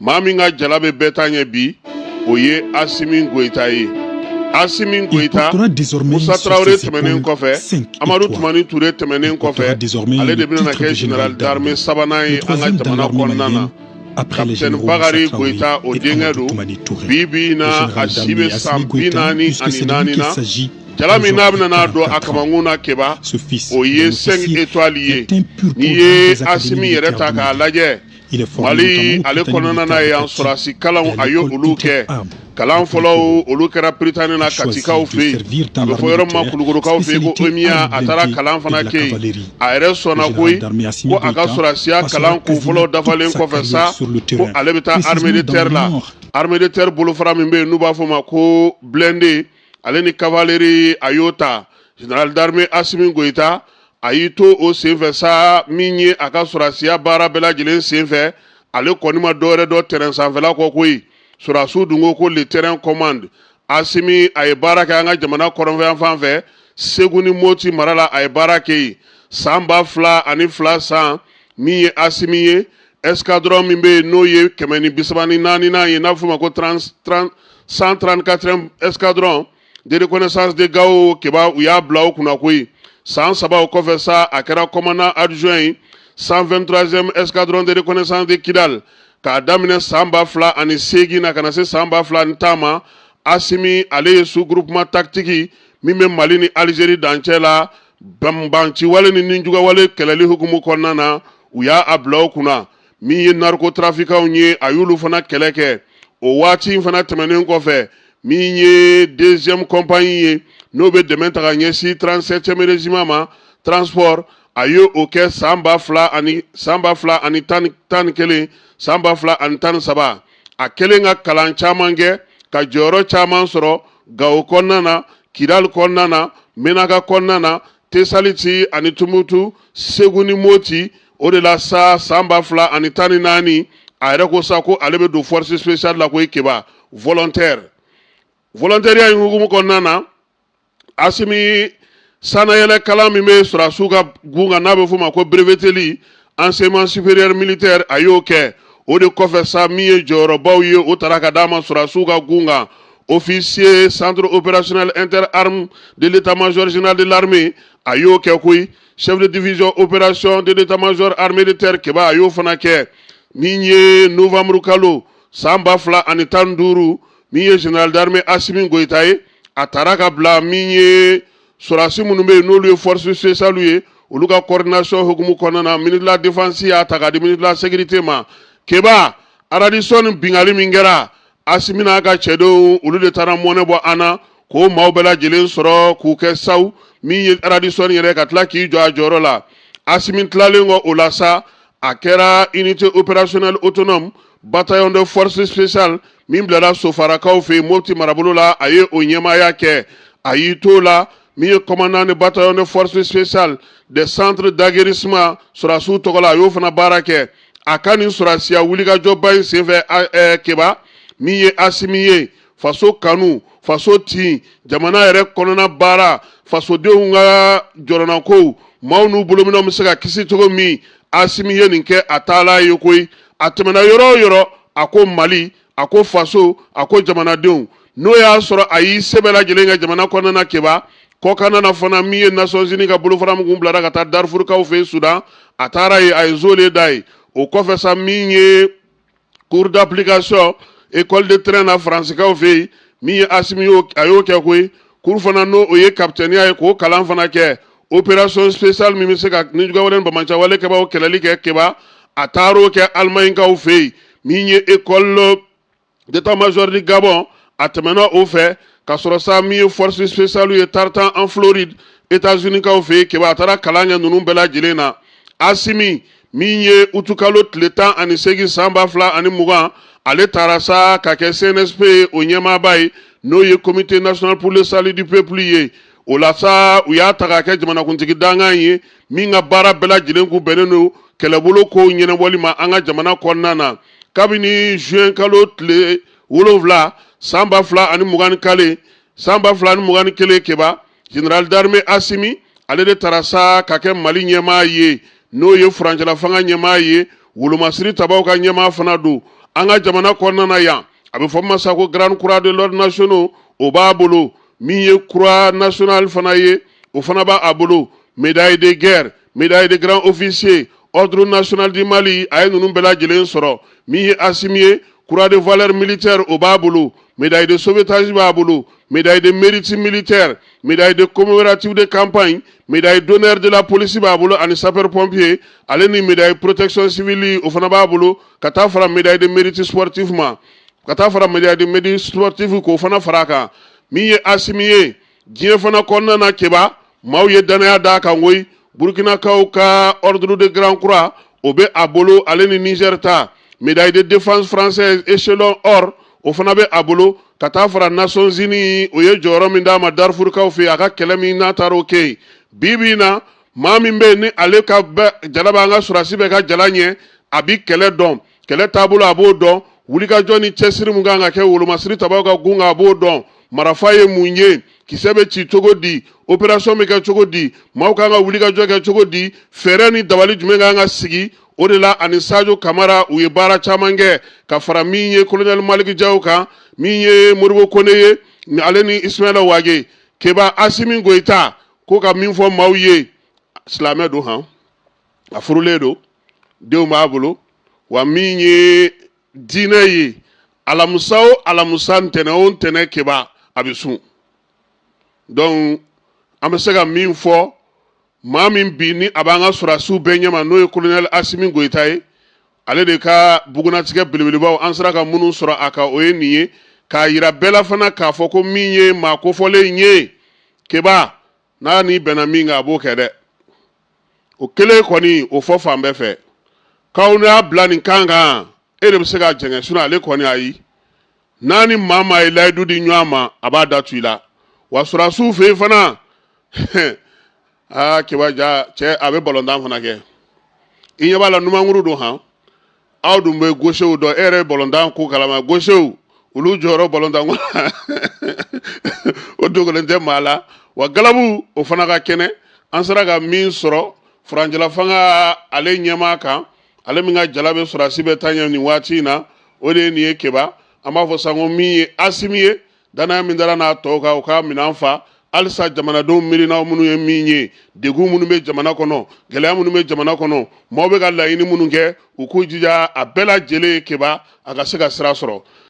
Maa min ka jala bɛ bɛɛ ta ɲɛ bi, o ye Asimi Goyita ye. Asimi Goyita, Musa Tarawele tɛmɛnen kɔfɛ, Amadu Tumani Ture tɛmɛnen kɔfɛ, ale de bɛna kɛ général d'armée sabanan ye an ka jamana kɔnɔna na. Capitaine Bakari Goyita, o denkɛ don. Bi bi in na, a si bɛ san 44 na. Jala min n'a bɛna n'a don a kamankun na, Keba, o ye 5 étoiles ye. N'i ye Asimi yɛrɛ ta k'a lajɛ, Mali ale kɔnɔna na yan, sɔrɔdasi kalanw, a ye olu kɛ. Kalan fɔlɔw, olu kɛra Prytanée na, Katikaw fɛ yen, a bɛ fɔ yɔrɔ min ma Kulukorokaw fɛ yen ko EMIA. A taara kalan fana kɛ yen. A yɛrɛ sɔnna koyi ko a ka sɔrɔdasiya kalan kun fɔlɔ dafalen kɔfɛ sa, ko ale bɛ taa armée de terre la. Armée de terre bolofara min bɛ yen n'u b'a fɔ o ma ko blindé ale ni cavalerie, a y'o ta. Général d'armée Asimi Goyita, a y'i to o senfɛ sa, min ye a ka sɔrɔdasiya baara bɛɛ lajɛlen senfɛ, ale kɔni ma dɔwɛrɛ dɔn terrain sanfɛla kɔ koyi. Sɔrɔdasiw dun ko ko le terrain commande. Asimi, a ye baara kɛ an ka jamana kɔrɔnfɛ fan fɛ, Segu ni Moti mara la, a ye baara kɛ yen. San 2002 san, min ye Asimi ye, escadron min bɛ yen n'o ye 134nan ye, n'a bɛ f'o ma ko 134 escadron de reconnaissance de Gao, Keba, u y'a bila o kunna koyi. San 3 o kɔfɛ sa, a kɛra commandant adjoint ye 123e escadron de reconnaissance de Kidal. K'a daminɛ san 2008 na ka na se san 2010 ma, Asimi, ale ye sous groupement tactique min bɛ Mali ni Algérie dancɛ la, banbanciwale ni nijuguyawale kɛlɛli hukumu kɔnɔna na, u y'a a bila o kunna. Min ye narcotrafiquants ye, a y'olu fana kɛlɛ kɛ. O waati in fana tɛmɛnen kɔfɛ, min ye deuxième compagnie ye, n'o bɛ dɛmɛ ta ka ɲɛsin 37e régiment ma, transport, a ye o kɛ san ba fila ani san 2011, san 2013. A kɛlen ka kalan caman kɛ, ka jɔyɔrɔ caman sɔrɔ Gawo kɔnɔna na, Kidali kɔnɔna na, Menaka kɔnɔna na, Tesaliti ani Tumutu, Segu ni Moti. O de la sa, san 2014, a yɛrɛ ko sa ko ale bɛ don force spéciale la koyi, Keba, volontaire. Volontaireya in hukumu kɔnɔna na, Asimi, sanayɛlɛ kalan min bɛ sɔrɔdasiw ka gun kan, n'a bɛ f'o ma ko breveteli, enseignement supérieur militaire, a y'o kɛ. O de kɔfɛ sa, min ye jɔyɔrɔbaw ye, o taara ka d'a ma sɔrɔdasiw ka gun kan: officier centre opérationnel interarmes de l'état-major général de l'armée, a y'o kɛ koyi. Chef de division opération de l'état-major armée de terre, Keba, a y'o fana kɛ. Min ye novembre kalo san 2015, min ye général d'armée Asimi Goyita ye, a taara ka bila min ye sɔrɔdasi minnu bɛ yen n'olu ye force spéciale ye, olu ka coordination hukumu kɔnɔna na, ministre de la défense y'a ta k'a di ministre de la sécurité ma. Keba, Radisson bingali min kɛra, Asimi n'a ka cɛdenw, olu de taara mɔnɛ bɔ an na k'o maaw bɛɛ lajɛlen sɔrɔ k'u kɛ saw. Min ye Radisson yɛrɛ, ka tila k'i jɔ a jɔyɔrɔ la. Asimi tilalen kɔ o la sa, a kɛra unité opérationnelle autonome, bataillon de force spéciale min bilara Sofarakaw fɛ yen, Mopti marabolo la, a ye o ɲɛmaaya kɛ. A y'i t'o la, min ye commandant de bataillon de force spéciale des centres d'aguerrissement sɔrɔdasiw tɔgɔ la, a y'o fana baara kɛ. A ka nin sɔrɔdasiya wulikajɔba in senfɛ, Keba, min ye Asimi ye, faso kanu, faso tin, jamana yɛrɛ kɔnɔna baara, fasodenw ka jɔrɔnakow, maaw n'u bolominɛnw bɛ se ka kisi cogo min, Asimi ye nin kɛ a taala ye koyi. A tɛmɛna yɔrɔ o yɔrɔ, a ko Mali, a ko faso, a ko jamanadenw. N'o y'a sɔrɔ a y'i se bɛɛ lajɛlen kɛ jamana kɔnɔna na, Keba, kɔkanna na fana, min ye Nations Unies ka bolofara min kun bilara ka taa Darfurukaw fɛ yen Sudan, a taara yen, a ye zole da ye. O kɔfɛ sa, min ye cours d'application école de train na Faransikaw fɛ yen, min ye Asimi y'o, a y'o kɛ koyi. Cours fana, n'o o ye kapitɛniya ye, k'o kalan fana kɛ. Opération spéciale min bɛ se ka nijuguyawale ni banbaanciwale kɛbaaw kɛlɛli kɛ, Keba, a taar'o kɛ Alimaɲikaw fɛ yen. Min ye école d'état-major du Gabon, a tɛmɛna o fɛ ka sɔrɔ sa, min ye force spéciale ye Tartan en Floride, États-Unis kaw fɛ yen, Keba, a taara kalan kɛ ninnu bɛɛ lajɛlen na. Asimi, min ye utukalo tile 18 san 2020, ale taara sa ka kɛ CNSP ye, o ɲɛmaaba ye, n'o ye Comité national pour le salut du peuple ye. O la sa, u y'a ta k'a kɛ jamanakuntigi dankan ye, min ka baara bɛɛ lajɛlen kun bɛnnen don kɛlɛbolo kow ɲɛnabɔli ma an ka jamana kɔnɔna na. Kabini juin kalo tile 7 san 2020 kale, san 2021, Keba, général d'armée Asimi, ale de taara sa ka kɛ Mali ɲɛmaa ye, n'o ye furancɛla fanga ɲɛmaa ye, wolomasiri tabaw ka ɲɛmaa fana don. An ka jamana kɔnɔna na yan, a bɛ fɔ min ma sa ko grande croix de l'ordre nationaux, o b'a bolo. Min ye croix nationale fana ye, o fana b'a bolo. Médaille de guerre, médaille de grand officier, ordre national du Mali, a ye ninnu bɛɛ lajɛlen sɔrɔ. Min ye Asimi ye, croix de valeur militaire, o b'a bolo. Médaille de sauvetage b'a bolo, médaille de mérite militaire, médaille de commémorative de campagne, médaille d'honneur de la police b'a bolo, ani sapeur pompier, ale ni médaille protection civile, o fana b'a bolo, ka taa fara médaille de mérite sportif ma, ka taa fara médaille de mérite sportif k'o fana fara a kan. Min ye Asimi ye, diɲɛ fana kɔnɔna na, Keba, maaw ye danaya d'a kan koyi. Burukinakaw ka ordre de grand croix, o bɛ a bolo, ale ni Niger ta. Médaille de défense française échelon or, o fana bɛ a bolo, ka taa fara Nations Unies, o ye jɔyɔrɔ min d'a ma Darfurkaw fɛ yen, a ka kɛlɛ min n'a taara o kɛ yen. Bi bi in na, maa min bɛ yen ni ale ka jala b'an ka sɔrɔdasi bɛɛ ka jala ɲɛ, a bi kɛlɛ dɔn, kɛlɛ taabolo a b'o dɔn, wulikajɔ ni cɛsiri mun kan ka kɛ wolomasiri tabaw ka gun kan, a b'o dɔn, marafa ye mun ye, kisɛ bɛ ci cogo di, opération bɛ kɛ cogo di, maaw kan ka wulikajɔ kɛ cogo di, fɛɛrɛ ni dabali jumɛn kan ka sigi. O de la, ani Sadio Kamara, u ye baara caman kɛ, ka fara min ye colonel Maliki Jaw kan, min ye Modibo Kone ye, ale ni Ismaila Wage. Keba, Asimi Goyita ko ka min fɔ maaw ye, silamɛ don, han, a furulen don, denw b'a bolo. Wa min ye diinɛ ye, alamisa o alamisa, ntɛnɛn o ntɛnɛn, Keba, a bɛ sun. Donc an bɛ se ka min fɔ, maa min bi ni a b'an ka sɔrɔdasiw bɛɛ ɲɛma, n'o ye colonel Asimi Goyita ye, ale de ka bugunatigɛ belebelebaw an sera ka minnu sɔrɔ a kan, o ye nin ye, k'a yira bɛɛ la fana k'a fɔ ko min ye maa kofɔlen ye, Keba, n'a n'i bɛnna min kan, a b'o kɛ dɛ. O kelen kɔni, o fɔ fan bɛɛ fɛ k'aw y'a bila nin kan kan, e de bɛ se ka jɛngɛ, sinon ale kɔni, ayi. N'a ni maa maa ye layidu di ɲɔgɔn ma, a b'a datu i la. Wa sɔrɔdasiw fɛ yen fana, aa, Keba, ja cɛ, a bɛ balontan fana kɛ. I ɲɛ b'a la, numankuru don, han. Aw dun bɛ gosew dɔn, e yɛrɛ ye balontan ko kalama. Gosew, olu jɔyɔrɔ balontan ko la, o dogolen tɛ maa la. Wa galabu, o fana ka kɛnɛ. An sera ka min sɔrɔ furancɛla fanga ale ɲɛmaa kan, ale min ka jala bɛ sɔrɔdasi bɛɛ ta ɲɛ nin waati in na, o de ye nin ye. Keba, an b'a fɔ sa ko min ye Asimi ye, danaya min dara n'a tɔw kan, o ka minɛn fa halisa. Jamanadenw miirinaw minnu ye min ye, degun minnu bɛ jamana kɔnɔ, gɛlɛya minnu bɛ jamana kɔnɔ, maaw bɛ ka laɲini minnu kɛ, u k'u jija a bɛɛ lajɛlen, Keba, a ka se ka sira sɔrɔ.